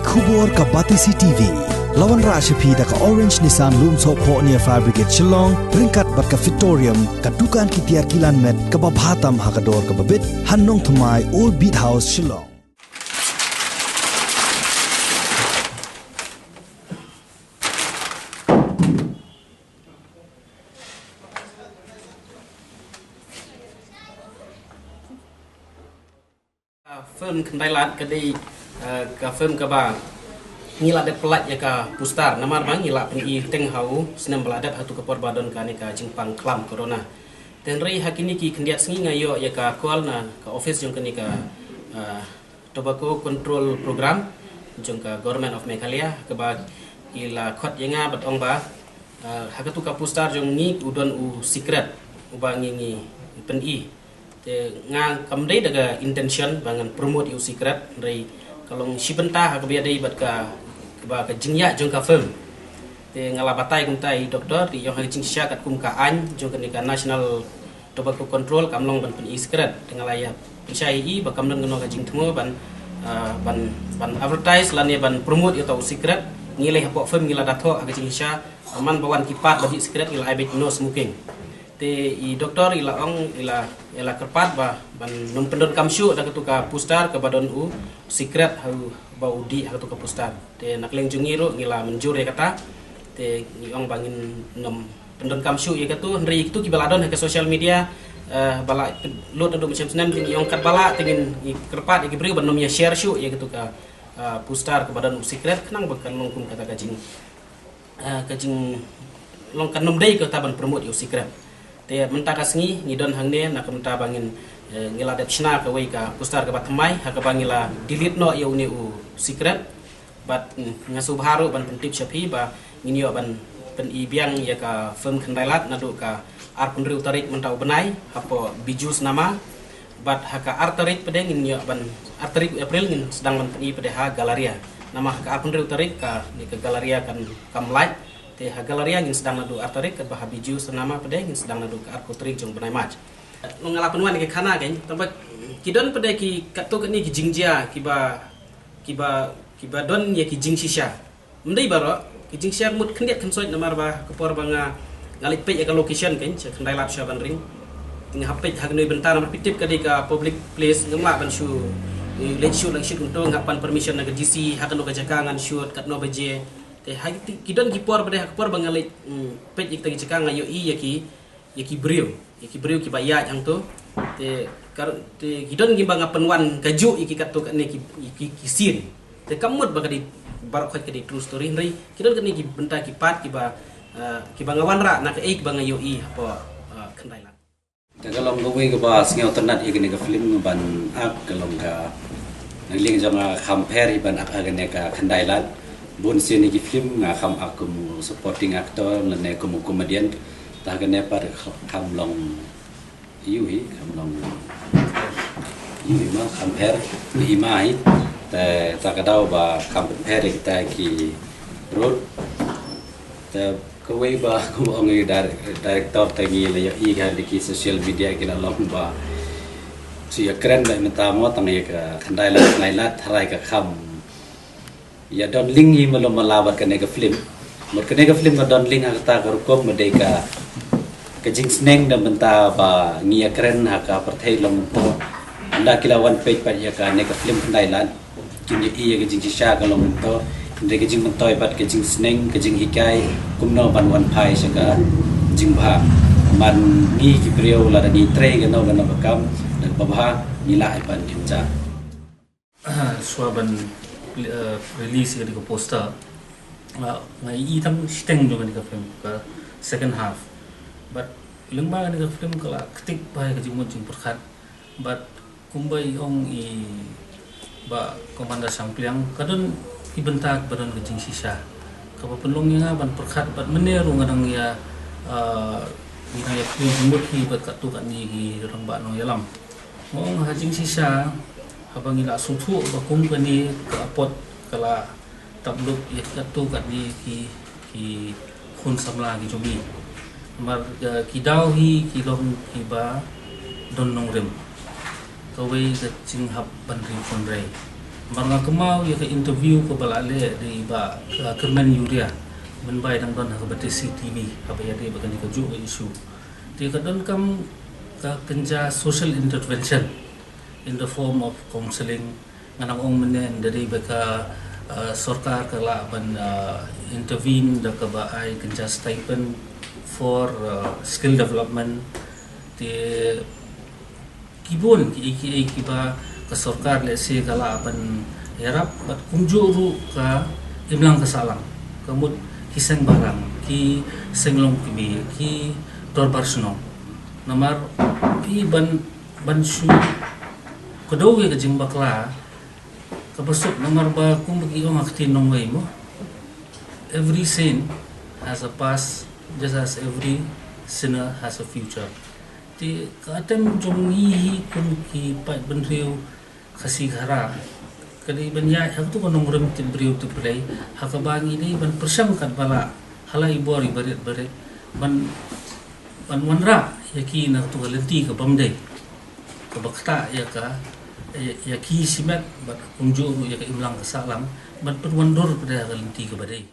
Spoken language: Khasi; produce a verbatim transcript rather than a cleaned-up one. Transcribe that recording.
Khubor ka Batesi T V. La wanrah sha phi da ka Orange Nissan Lumsohphoh near Fire Brigade Shillong, ryngkat bad ka Fitorium, ka dukan ki tiar kilan met kaba bha tam ha ka dor kaba bit, ha Nongthymmai, Old Beat House, Shillong. Ka film Khyndai Lad ka dei, eh, ka film kaba ngi la dep pyllait ïa ka poster, namar ba ngi la pyni teng ha u snem ba la dep, ha tu ka por ba don kane ka jingpang khlam corona. Te hynrei ha kine ki khyndiat sngi nga ïoh ïa ka call na ka office jong kane ka, eh, Tobacco Control Program jong ka Government of Meghalaya, kaba ki la khot ïa nga bad ong ba, eh, ha katu ka poster jong ngi u don u sikret uba ngi, ngi pyni. Te nga kam dei da ka intention ba ngan promote ïa u sikret, hynrei ka long shi bynta ha kaba ïadei bad ka, kaba ka jingïaid jong ka film. Te nga la batai kumta ïa i doktor, te ïoh ha ka jingshisha katkum ka aiñ jong kane ka National Tobacco Control kam long ban pyni sikret. Te nga la ïa pynshai ïa i ba kam don kano ka jingthmu ban, ah, ban, ban advertise lane ban promote ïa uta u sikret. Ngi leh hapoh film ngi la da thoh ha ka jingshisha, man ba wan ki part ba dih sikret ngi la ai beit no smoking. Te i doktor i la ong, i la, i la kyrpad ba ban nym pyndonkam shuh da katu ka poster kaba don u sikret ha u, ba u dih ha katu ka poster. Te na ka liang jong ngi ruh ngi la mynjur ïa kata. Te ngi ong ba ngin nym pyndonkam shuh ïa katu, hynrei katu kiba la don ha ka social media, eh, ba la load naduh mynshem snem, te ngi ong katba lah te ngin, ngi kyrpad ïa ki briew ban nym ïa share shuh ïa katu ka, eh, poster kaba don u sikret, khnang ba kan long kum kata ka jing, eh, ka jinglong, kan nym dei kata ban promote ïa u sikret. Te mynta ka sngi ngi don hangne na ka bynta ba ngin, eh, ngi la dep shna kawei ka poster kaba thymmai ha kaba ngi la delete noh ïa une u sikret. Bad, mm, nga sngewbha ruh ban pyntip sha phi ba ngin ïoh ban pyni biang ïa ka film Khyndai Lad naduh ka arphew hynriew tarik mynta u bnai hapoh Bijou Cinema. Bad ha ka ar tarik pat de ngin ïoh ban, ar tarik April ngin sdang ban pyni pat de ha Galleria. Namar ha ka arphew hynriew tarik kane ka Galleria kan kam lait. Te ha Galleria ngin sdang naduh ar tarik, katba ha Bijou Cinema pat de ngin sdang naduh ka arphew tarik jong u bnai March. Nga la pynwan ïa ka khana kein, tangba ki don pat de ki katto katne ki jingjia kiba, kiba, kiba don ïa ki jingshisha. Ym dei baroh ki jingshisha, mut khyndiat khynsoit, namar ba ka por ba nga, nga leit peit ïa ka location kein, sha Khyndai Lad sha Banring. Nga hap peit ha kano bynta, namar phi tip ka dei ka public place, ngam lah ban shu, eh, leit shoot, leit shoot kumto, nga hap pan permission na ka D C, ha kano ka jaka ngan shoot, katno baje. Te ha ki, ki don ki por pat de, ha ka por ba nga leit, mm, peit ïa kita ki jaka nga ïohi ïa ki, ïa ki briew, ïa ki briew kiba ïaid hangto. Te kar, te ki don kiba nga pynwan kajuh ïa ki katto katne ki, ïa ki, ki scene. Te kam mut ba ka dei baroh khoit ka dei true story, hynrei ki don katne ki bynta ki part kiba, eh, kiba nga wanrah na kaei kaba nga ïohi hapoh, eh, Khyndai Lad. Te ka long kawei kaba sngewtynnat ïa kane ka film ban ak, ka long ka, na liang jong nga kham pher hi ban ak ha kane ka Khyndai Lad. Bun sien ïa ki film nga kham ak kum u supporting actor lane kum u comedian. Te ha kane pat kham long ïu hi, kham long ïu hi ma kham pher hi ma hi. Te ta ka daw ba kham pher ïa kita ki role. Te kawei ba kum ong i dir-, director, te ngi la ïohi ha ki social media ki la long ba shu ïakren ba mynta mo tang ïa ka Khyndai Lad, Khyndai Lad, tharai ka kham ïa don link hi malu mala bad kane ka film. Mut kane ka film ka don link ha kata ka rukom, ma dei ka, ka jingsneng da mynta ba ngi ïakren ha ka pyrthei long mynta. Ynda ki la wan peit pat ïa kane ka film Khyndai Lad, kin ïohi ïa ka jingshisha ka long mynta. Hynrei ka jingmyntoi pat ka jingsneng, ka jinghikai kumno ban wan phai sha ka jingbha. Man ngi ki briew lada ngi trei kano kano ka kam da kaba bha, ngi lah ban im ja. Shuwa ban, eh, release ïa ka poster, ah, nga ïohi tang shiteng jong ka film, ka second half. Bad lyngba ka film ka la ktik bha ïa ka jingmut jingpyrkhat. Bad kumba i ong i Bah Commander Shangpliang, ka don ki bynta kiba don ka jingshisha kaba pynlong ïa nga ban pyrkhat, bad mynne ruh nga dang ïa, ah, nga dang ïa pynmut hi bad katto katne ki rangbah nongïalam. Nga ong ha jingshisha haba ngi la sngewthuh ba kum kane ka apot ka la tap lut ïa katto katne ki, ki khun samla ki jong ngi. Namar, eh, ki daw hi ki long kiba don nongrim. Kawei ka jinghap ban ri khun rei. Namar nga kynmaw ïa ka interview kaba la leh da i Bah, uh, Kyrmen Ïuria mynba i dang don ha kaba te C T V, haba ïadei bad kane kajuh ka issue. Te ka donkam ka kynja social intervention in the form of counselling. Nga nang ong mynne da dei ba ka, uh, sorkar ka lah ban, uh, intervene da kaba ai kynja stipend for, uh, skill development. Te ki bun kiei kiei kiba ka sorkar lehse ka lah ban ïarap bad kumjuh ruh ka imlang ka sahlang, ka mut ki seng balang, ki seng longkmie, ki dorbar shnong. Namar ki ban, ban shu kdew ïa ka jingbakla kaba suk, namar ba kumba ki ong ha ka ktien nongwei mo, every saint has a past just as every sinner has a future. Te ka attempt jong ngi hi kum ki paidbynriew Khasi Khara ka dei ban ïaid ha katu ka nongrim tip briew tip Blei, ha kaba ngi dei ban pyrshang katba lah ha la i bor i barit barit ban, ban wanrah ïa ki na katu ka lynti ka bym dei, kaba ktah ïa ka, ïa, ïa ki shimet bad kumjuh ruh ïa ka imlang ka sahlang, ban pynwandur pat ha ka lynti kaba dei.